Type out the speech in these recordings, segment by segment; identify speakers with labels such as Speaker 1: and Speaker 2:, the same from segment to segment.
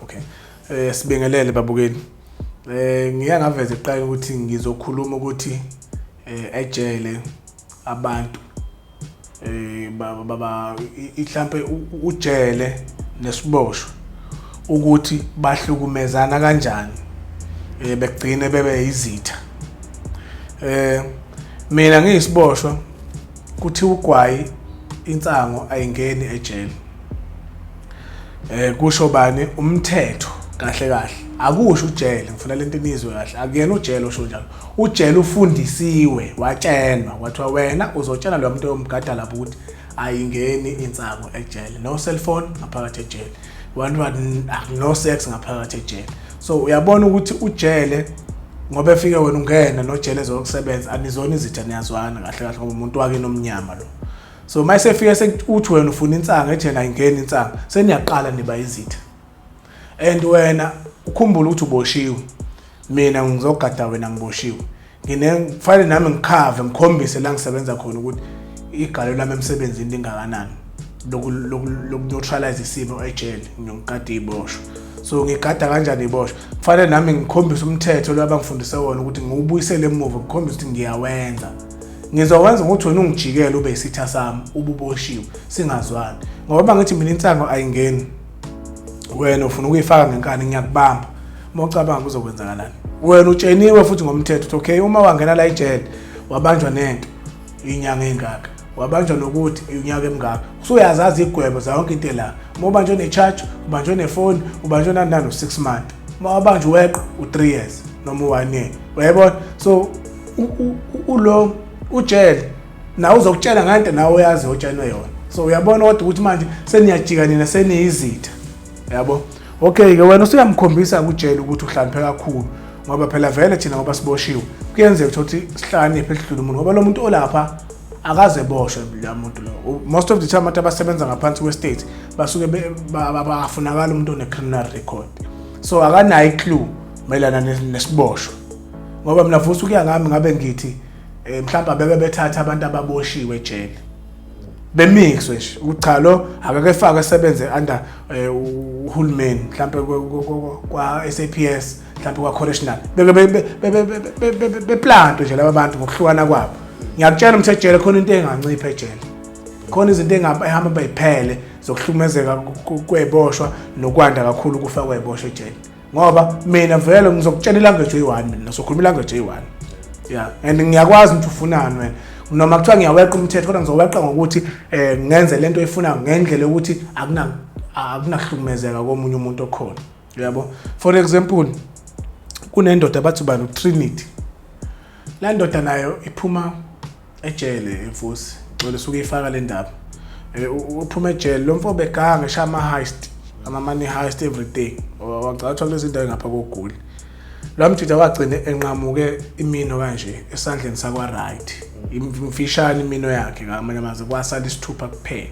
Speaker 1: Okay. Sibingelele babukeli. Ngiya ngaveza ekuqaleni ukuthi ngizokhuluma ukuthi ejele abantu baba mhlambe ujele nesiboshwa ukuthi bahlukumezana kanjani begcine bebe izitha. Mina ngiyisiboshwa, kuthiwa ugwayi, insango ayingeni ejele. Kusho bani? Umthetho kahle kahle. Akusho ujele, ngifuna lento inizwe kahle. Akuyena ujele osho njalo. Ujele ufundisiwe, watshelwa, kwathiwa wena uzotshela lo muntu oyomgada lapho ukuthi ayingeni insango ejele. No cellphone ngaphakathi ejele. One no sex ngaphakathi ejele. So uyabona ukuthi ujele ngoba efike wena ungena nojele ezokusebenza, anizona izitha, niyazwana kahle kahle ngoba umuntu wakhe nomnyama lo. So mayisefike sekuthi wena ufuna insango, ethi yena ayingeni insango, seniyaqala niba izitha. And wena ukhumbule ukuthi uboshiwe, mina ngizogada wena ngiboshiwe, ngine kufanele nami ngikhave, ngikhombise la ngisebenza khona ukuthi igalelo lami emsebenzini lingakanani loku-neutralize isimo ejele. Ngiyongigada iboshwa, so ngigada kanjani iboshwa? Kufanele nami ngikhombise umthetho lo abangifundise wona ukuthi ngiwubuyisele emuva, ngikhombise ukuthi ngiyawenza. Ngizowenza ngokuthi wena ungijikele, ube isitha sami, ububoshiwe, singazwani, ngoba ngithi mina insango ayingeni, wena ufuna ukuyifaka ngenkani, ngiyakubamba. Uma ucabanga kuzokwenzakalani? Wena utsheniwe futhi ngomthetho ukuthi okay, uma wangena la ejele wabanjwa nento, inyanga engaka, wabanjwa nokuthi unyaka emingaka, usuyazazi igwebo za yonke into la. Uma ubanjwe ne-charge, ubanjwe nefoni, ubanjwe nani nani, u-6 month. Uma wabanjwa weqa, u-3 years noma u-1 year, uyayibona? So ulo ujele nawe uzokutshela ngento nawe uyazi otshenwe yona. So uyabona kodwa ukuthi manje seniyajika nina, seniyizitha, yabo. Okay ke, wena usuyamkhombisa kujele ukuthi uhlakaniphe kakhulu, ngoba phela vele thina ngoba siboshiwe kuyenzeka ukuthi sihlakaniphe sidlule umuntu, ngoba lo muntu olapha akaze boshwe la muntu lo. Most of the time abantu abasebenza ngaphansi kwe-state basuke bafunakala umuntu one-criminal record, so akanayo i-clue mayelana nesiboshwa. Ngoba mina futhi ukuya ngami ngabe ngithi mhlawumbe abeke bethatha abantu ababoshiwe ejele, bemixwe nje ukuthi cha, lo akake efake esebenze under uhulumeni, mhlawumbe kwa SAPS, mhlawumbe kwa correctional, beke beplantwe nje laba bantu ngokuhlukana kwabo. Ngiyakutshela umthetho ejele khona into engancipha ejele, khona izinto engahamba bayiphele zokuhlukumezeka kweboshwa nokwanda kakhulu kufa kweboshwa ejele, ngoba mina vele ngizokutshela ilanguage eyi-one, mina sokhuluma ilanguage eyi-one, yeah, and ngiyakwazi ukuthi ufunani wena. Noma kuthiwa ngiyaweqa umthetho, kodwa ngizoweqa ngokuthi ngenze lento oyifunayo ngendlela yokuthi akunakuhlukumezeka komunye umuntu okhona, uyabo. For example, kunendoda bathi ubani, uTrinity. La ndoda nayo iphuma ejele evusi, ngicela usuke ifaka le ndaba. Uphuma ejele lo mfo, beganga eshaya ama-heist, ama-money heist everything, wagcatshwa kulezi ndawo ngapha koGoli. Lo mjida wagcine enqamuke imino kanje esandleni sakwa-right, imfishane imino yakhe, ngamanye amazwi kwasala isithupha kuphela.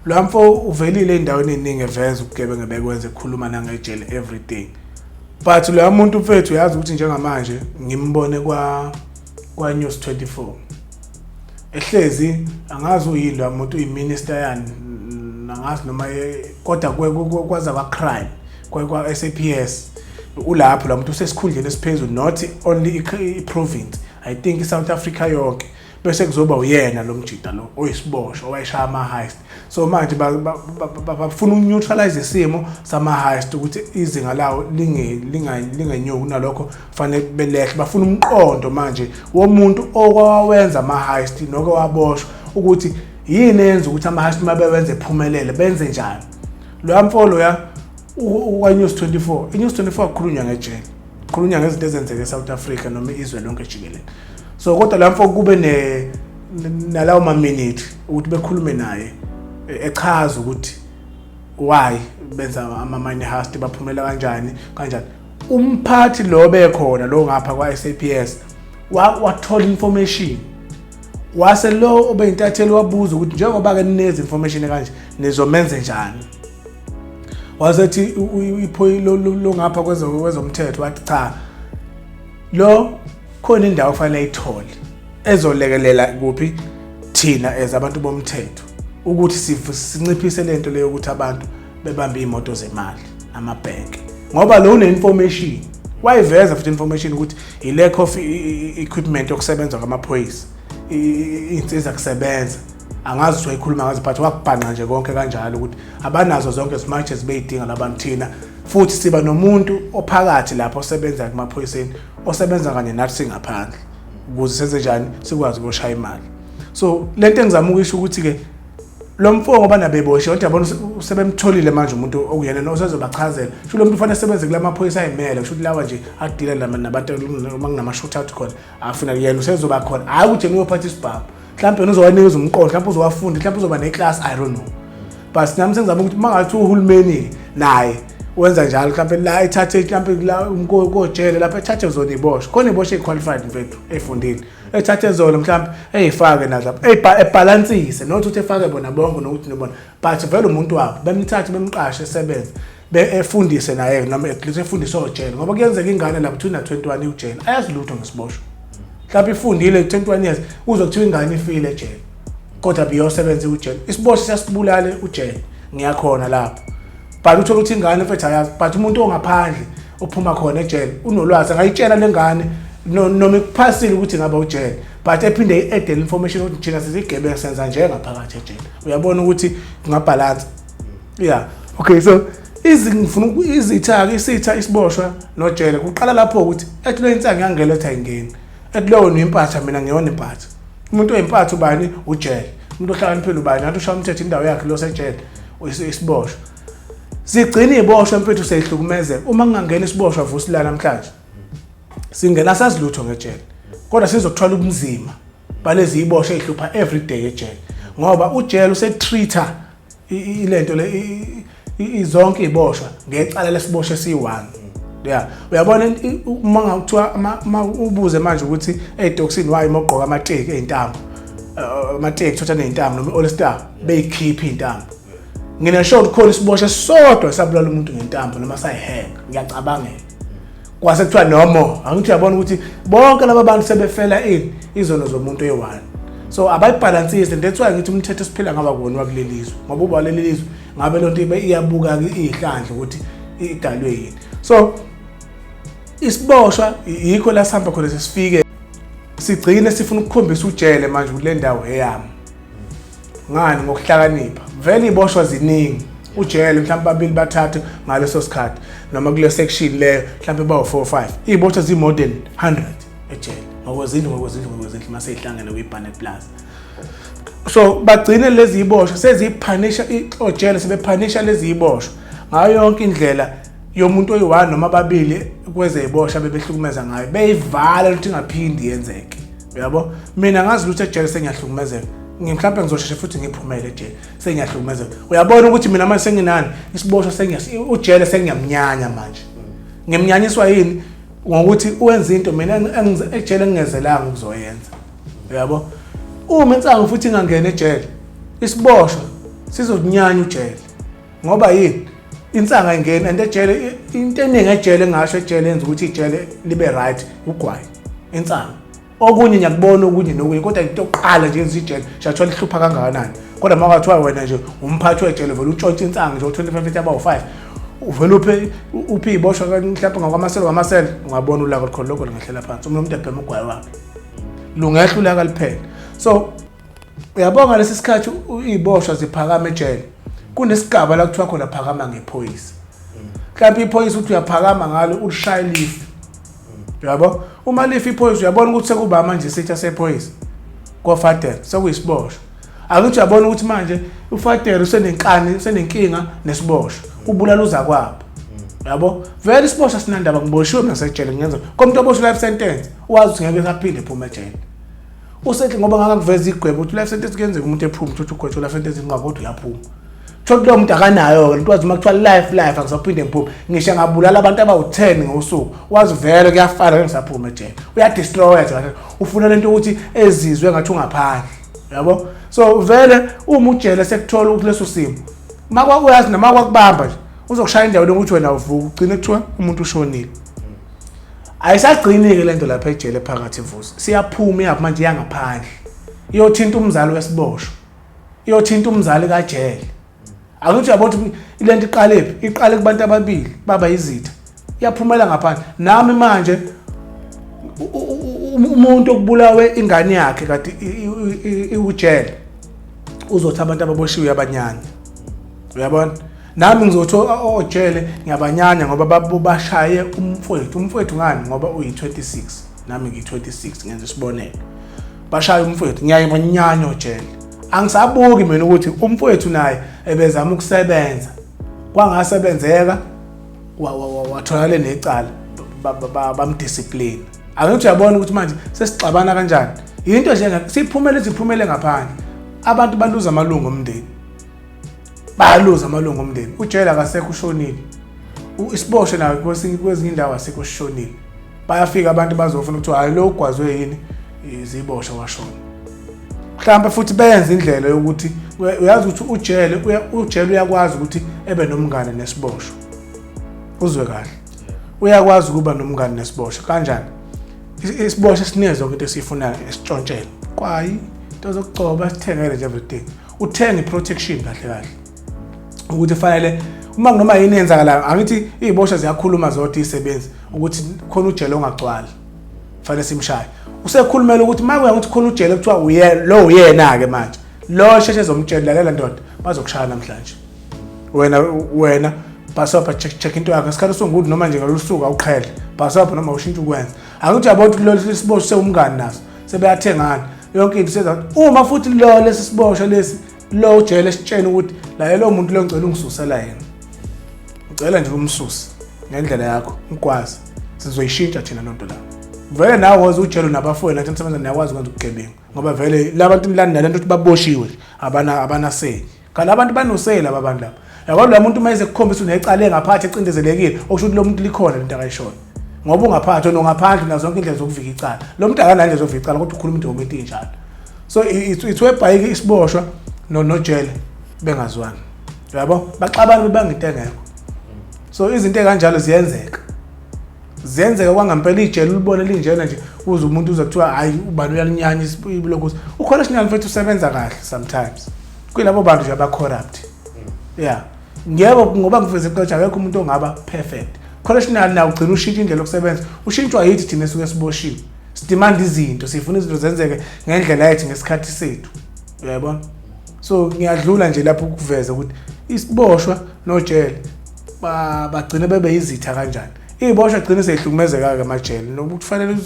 Speaker 1: Lo mfo uvelile ey'ndaweni ey'ningi eveza ubugebengu ebekwenza, ekhuluma nangejele, everything, but loya muntu mfethu uyazi ukuthi njengamanje ngimbone kwa News 24 ehlezi, angazi uyini lo muntu, uyiminister yani, angazi noma kodwa kwaza kwa crime kwa SAPS ulapho la muntu, usesikhundleni esiphezulu, not only i-province, I think i-South Africa yonke. Bese kuzoba uyena lo mjida lo oyisiboshwa owayeshaya ama-heist. So manje bafuna ukuneutralize isimo sama-heist ukuthi izinga lawo lingenyuki, kunalokho kufanele belehle. Bafuna umqondo manje womuntu okwawenza ama-heist noke waboshwa ukuthi yini eyenza ukuthi ama-heist uma bewenza ephumelele, benze njani. Loya mfo loya kwa-News 24, i-News 24 kukhulunywa ngejele, khulunywa ngezinto ezenzeka e-South Africa noma izwe lonke jikelele. So kodwa la mfo kube ne nalawo ma-minute ukuthi bekhulume naye, echaza ukuthi why benza ama-money heist, baphumela kanjani kanjani. Umphathi lo bekhona lo ngapha kwa-SAPS wathola information, wase lo obeyintatheli wabuza ukuthi njengoba-ke ninezi information kanje, nizomenze njani? Wasethi lo ngapha kwezomthetho wathi cha, lo khona indawo kufanele ayithole ezolekelela kuphi thina as abantu bomthetho. Ukuthi sinciphise lento leyo ukuthi abantu bebambe iy'moto zemali amabhenki, ngoba lo une-information, wayiveza futhi information ukuthi i-lack of equipment yokusebenza kwamaphoyisa, iy'nsiza kusebenza. Angazi ukuthi wayikhuluma ngazo, but wakubhanqa nje konke kanjalo ukuthi abanazo zonke as much as beyidinga labantu. Thina futhi siba nomuntu ophakathi lapho osebenza kumaphoyiseni, osebenza kanye nathi singaphandle, ukuze senze njani, sikwazi ukuyoshaya imali. So lento engizama ukuyisho ukuthi-ke lo mfo, ngoba nabeboshe kodwa yabona sebemtholile manje umuntu okuyena osezobachazela, sho lo muntu ufanele asebenze kula maphoyisa ayimele, kusho ukuthi lawa nje adila nabantu uma kunama-shootout khona, afuna yena usezoba khona. Hhayi ukuthi yena uyophatha isibhamu, mhlawumbe yena uzowanikeza umqondo, mhlawumbe uzowafunda, mhlawumbe uzoba ne-class, I don't know. But nami sengizama ukuthi uma ngathi uhulumeni naye wenza njalo, mhlawumbe la ethathe, mhlawumbe la kojele lapho ethathe zona iboshwe khona, iboshwe eyi-qualified mfethu, ey'fundile, ethathe zona mhlawumbe ey'fake nazo lapho, ebhalansise, not ukuthi efake bona bonke nokuthi nibona, but vele umuntu wabo bemthathe, bemqashe, esebenze, efundise naye, noma at least efundise ojele, ngoba kuyenzeka ingane lapho kuthiwa ina-21 iwujele, ayazi lutho ngesiboshwa. Mhlawumbe ifundile 21 years, uzwe kuthiwa ingane ifile ejele, kodwa biyosebenza ujele. Isiboshwa siyasibulala ujele, ngiyakhona lapho, but uthola ukuthi ingane mfethu ayazi, but umuntu ongaphandle ophuma khona ejele unolwazi, angayitshela lengane noma ikuphasile ukuthi ngaba ujele, but ephinde i-add information ukuthi thina sizigebengu, senza nje ngaphakathi ejele. Uyabona ukuthi kungabhalansa? Yeah, okay. So ngifuna izitha-ke, isitha isiboshwa nojele, kuqala lapho ukuthi ethi lo insangu yangena, ethi ayingeni, ethi lowo niyimpatha, mina ngiyona impatha. Umuntu oyimpatha ubani? Ujele. Umuntu ohlakaniphile ubani? Ngathi ushaya umthetho, indawo yakhe lo sejele, isiboshwa. Sigcina iboshwa mfethu seyihlukumezeka. Uma kungangena isiboshwa vusi la namhlanje, singena sazi lutho ngejele, kodwa sizokuthwala ubunzima balezi iboshwa ey'hlupha every day ejele, ngoba ujele use-treat-a ilento le zonke iboshwa ngecala lesiboshwa esiyi-1. Yeah, uyabona, uma ngakuthiwa uma ubuze manje ukuthi ey'tokisini wayo uma ugqoka amateki ey'ntambo, amateki thotha ney'ntambo noma i-all star, beyikhipha iy'ntambo, nginesho ukuthi khona isiboshwa esisodwa esabulala umuntu ngentambo noma sayihenga, ngiyacabangela kwase kuthiwa no more. Angithi uyabona ukuthi bonke laba bantu sebefela ini? Izono zomuntu oyi-one. So abayibhalansise. That's why ngithi umthetho esiphila ngaba kuwona wakuleli lizwe, ngoba uba leli lizwe ngabe loo nto ibe iyabuka iy'hlandla ukuthi idalwe yini. So isiboshwa yikho la sihamba khona, sesifike sigcine sifuna ukukhombisa ujele manje ukuthi le ndawo eyami. Ngani? Ngokuhlakanipha. Vele iboshwa ziningi ujele, mhlawumbe babili bathathu ngaleso sikhathi, noma kule section leyo mhlawumbe bawu 4 5, iziboshwa zi more than 100 ejele, ngokwezindlu, ngokwezindlu, ngokwezindlu, mase ihlangene kwi-Barnet Plaza. So bagcine lezi iboshwa seziphanisha ojele, sebephanisha lezi iboshwa ngayo yonke indlela yomuntu oyi-one noma ababili kwezey'boshwa bebehlukumeza ngayo, beyivala ukuthi ingaphindi yenzeke. Uyabo, mina ngazi ukuthi ejele sengiyahlukumezeka, mhlawumbe ngizosheshe futhi ngiphumele ejele, sengiyahlukumezeka. Uyabona ukuthi mina manje senginani isiboshwa, ujele sengiyamnyanya manje. Ngimnyanyiswa yini? Ngokuthi uwenza into mina ejele engingezelanga ukuzoyenza. Uyabo, uma insangu futhi ingangena ejele, isiboshwa sizokunyanya ujele, ngoba yini? Insangu ayingeni. And ejele into eningi ejele, engasho ejele yenza ukuthi ijele libe right ugwayi, insangu. Okunye ngiyakubona, okunye nokunye, kodwa into yokuqala nje yenza ijele, siyathola ihlupha kangakanani, kodwa uma kwathiwa wena nje umphathi wejele, vele utshontshe insangu nje u-25 abawu-5, uvele uphe iy'boshwa mhlawumbe ngakwamasele kwamasele, ungabona ulaka olukhona lokho lungehlela phansi, umuntu ebhema ugwayi wakhe, lungehla ulaka liphele. So uyabonga lesi sikhathi iy'boshwa ziphakama ejele, kunesigaba la kuthiwa khona phakama ngephoyisa. Mhlawumbe iphoyisa uthi uyaphakama ngalo, ulishaya life. Uyabo, uma life iphoyisa, uyabona ukuthi sekuba manje isitha sephoyisa kofadela sekuyisiboshwa. Akuthi uyabona ukuthi manje ufadela usenenkani, usenenkinga nesiboshwa, ubulala uzakwabo. Yabo, vele isiboshwa sinandaba, ngiboshiwe mina sejele, ngenza komuntu oboshwe life sentence, wazi ukuthi ngeke saphinde ephume ejele, usethi ngoba ngakakuveza igwebo ukuthi life sentence kuyenzeka umuntu ephume, uthi ugwetshwe life sentence inqaba, kodwa uyaphuma. Thola lowo muntu akanayo-ke lento, wazi uma kuthiwa life life angisaphinde ngiphume, ngisho ngabulala abantu abawu-10 ngosuku, wazi vele kuyafana, ngeke ngisaphuma ejele. Uyadestroya nje kahle, ufuna lento ukuthi ezizwe ngathi ungaphandle. Yabo, so vele uma ujele sekuthola ukuthi leso simo uyazi noma kwakubamba nje, uzokushaya indawo lokuthi wena uvuka, ugcine kuthiwa umuntu ushonile. Ayisagcini-ke lento lapha ejele phakathi, Vusi, siyaphuma iyaphi manje? Iyangaphandle, iyothinta umzali wesiboshwa. Iyothinta umzali kajele. Akuthi uyabona ukuthi lento iqalephi? Iqale kubantu ababili baba izitha. Iyaphumela ngaphandle. Nami manje umuntu okubulawe ingane yakhe kade iwujele uzothi abantu ababoshiwe uyabanyanya. Uyabona? Nami ngizothi ojele ngiyabanyanya ngoba bashaye umfowethu. Umfowethu ngani? Ngoba uyi-26. Nami ngiyi-26 ngenza isibonelo. Bashaya umfowethu ngiyayibanyanya ojele. Angisabuki mina ukuthi umfowethu naye ebezama ukusebenza. Kwangasebenzeka watholakala necala bamdiscipline. Angithi uyabona ukuthi manje sesixabana kanjani? Yinto nje siphumele siphumele ngaphandle. Abantu baluza amalungu omndeni. Bayaluza amalungu omndeni. Ujele akasekho ushonile. Isiboshwe nayo kwezinye indawo asikho sishonile. Bayafika abantu bazofuna ukuthi hayi lo ugwazwe yini iziboshwe washona. Mhlawumbe futhi benze indlela yokuthi uyazi ukuthi ujele ujele uyakwazi ukuthi ebe nomngane nesiboshwa. Uzwe kahle. Uyakwazi ukuba nomngane nesiboshwa kanjani? Isiboshwa sinikeze yonke into esiyifunayo esitshontshele. Kwayi into zokugcoba sithengele nje everything. Uthenga i-protection kahle kahle. Ukuthi fanele uma noma yini eyenzakalayo angithi iziboshwa ziyakhuluma zodwa izisebenzi ukuthi khona ujele ongagcwali. Fanele simshaye. Usekhulumela ukuthi uma kuya ukuthi khona ujele kuthiwa uye lo uyena ke manje. Lo sheshe ezomtshela lalela ndoda bazokushaya namhlanje. Wena wena bhasobha check check into yakho isikhathi songukuthi noma nje ngalolu suku awuqhele bhasobha noma ushintshe ukwenza. Angithi uyabona ukuthi lo siboshwa sewumngani naso sebeyathengana yonke into senza uma futhi lo lesi siboshwa lesi lo ujele sitshena ukuthi laye lo muntu lo ngicela ungisusela yena. Ngicela nje umsuse ngendlela yakho ngikwazi sizoyishintsha thina lonto la. Vele nawe woze ujele nabafowenu nathi nisebenza niyakwazi ukwenza ubugebengu ngoba vele labantu nilani nalento ukuthi baboshiwe abana abanasey. Kanti abantu banosey laba bantu laba. Yabo lo muntu uma ezekukhombisa unecala engaphathi ecindezelekile okusho ukuthi lo muntu likhona lento akayishoyo. Ngoba ungaphathi wena ungaphandle nazo zonke indlela zokuvika icala. Lo muntu akanayo indlela zokuvika icala kodwa ukhuluma into into injalo. So it's whereby isiboshwa no nojele bengazwani. Yabo baxabana bebanga into engekho. So izinto ekanjalo ziyenzeka. Ziyenzeka kwangempela ijele ulibone linjena nje uze umuntu uze kuthiwa hayi ubani uyalinyanya ibilokhu. Ucorrectional mfethu usebenza kahle sometimes. Kuyilabo bantu nje aba corrupt. Yeah. Ngiyebo ngoba ngiveze ukuthi akekho umuntu ongaba perfect. Correctional na ugcina ushintsha indlela yokusebenza. Ushintshwa yithi thina esuke siboshiwe. Sidemand izinto, sifuna izinto zenzeke ngendlela yethu ngesikhathi sethu. Uyayibona? So ngiyadlula nje lapho ukuveza ukuthi isiboshwa nojele bagcine bebe yizitha kanjani. Iziboshwa gcine seyihlukumezeka ke amajele nokuthi kufanele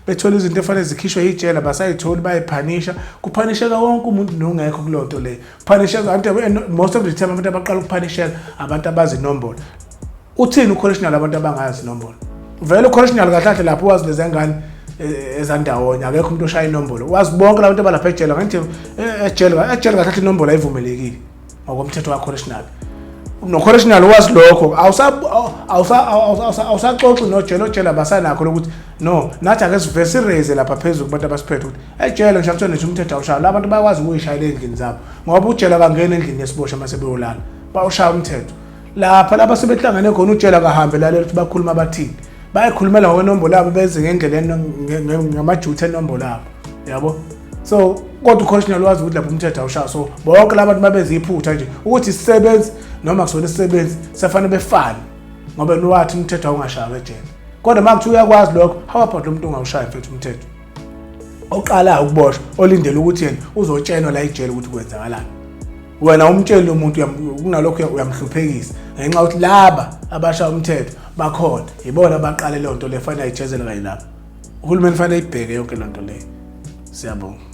Speaker 1: bethole izinto efanele zikhishwe ijele abasayitholi bayiphanisha kuphanisheka wonke umuntu nongekho kuleyo nto leyo. Phanisheka abantu most of the time abantu abaqala ukuphanisheka abantu abazi inombolo. Uthini ucorrectional abantu abangazi inombolo? Vele ucorrectional kahle kahle lapho wazi lezi ngane ezandawonye akekho umuntu oshaya inombolo. Wazi bonke labantu abalapha ejele ngithi ejele ejele kahle kahle inombolo ayivumelekile ngokomthetho kacorrectional. No-correctional wazi lokho awusaxoxi nojele ojele abasanakho lokuthi no nathi ake sivele siraise lapha phezulu kubantu abasiphethe ukuthi ejele ngisho kuthiwa nje umthetho awushaya la bantu bayakwazi ukuyishayela endlini zabo ngoba ujele akangeni endlini yesiboshwa uma sebeyolala bawushaya umthetho lapha laba sebehlangene khona ujele akahambe lalela ukuthi bakhuluma bathini bayakhulumela ngokwenombolo yabo beze ngendlela ngamajutha enombolo yabo yabo. So kodwa ucorrectional wazi ukuthi lapho umthetho awushaya so bonke labantu babenza iphutha nje ukuthi isisebenzi noma kusona isisebenzi sefanele befane ngoba niwathi umthetho awungashaywa ejele. Kodwa uma kuthiwa uyakwazi lokho how about lo muntu ongawushayi mfethu umthetho oqala ukuboshwa olindele ukuthi yena uzotshenwa la ejele ukuthi kwenzakalani. Wena umtsheli umuntu kunalokho uyamhluphekisa ngenxa yokuthi laba abashaya umthetho bakhona yibona abaqale leyo nto le fanele ayijezele kanye nabo. Uhulumeni fanele ayibheke yonke lento leyo. Siyabonga.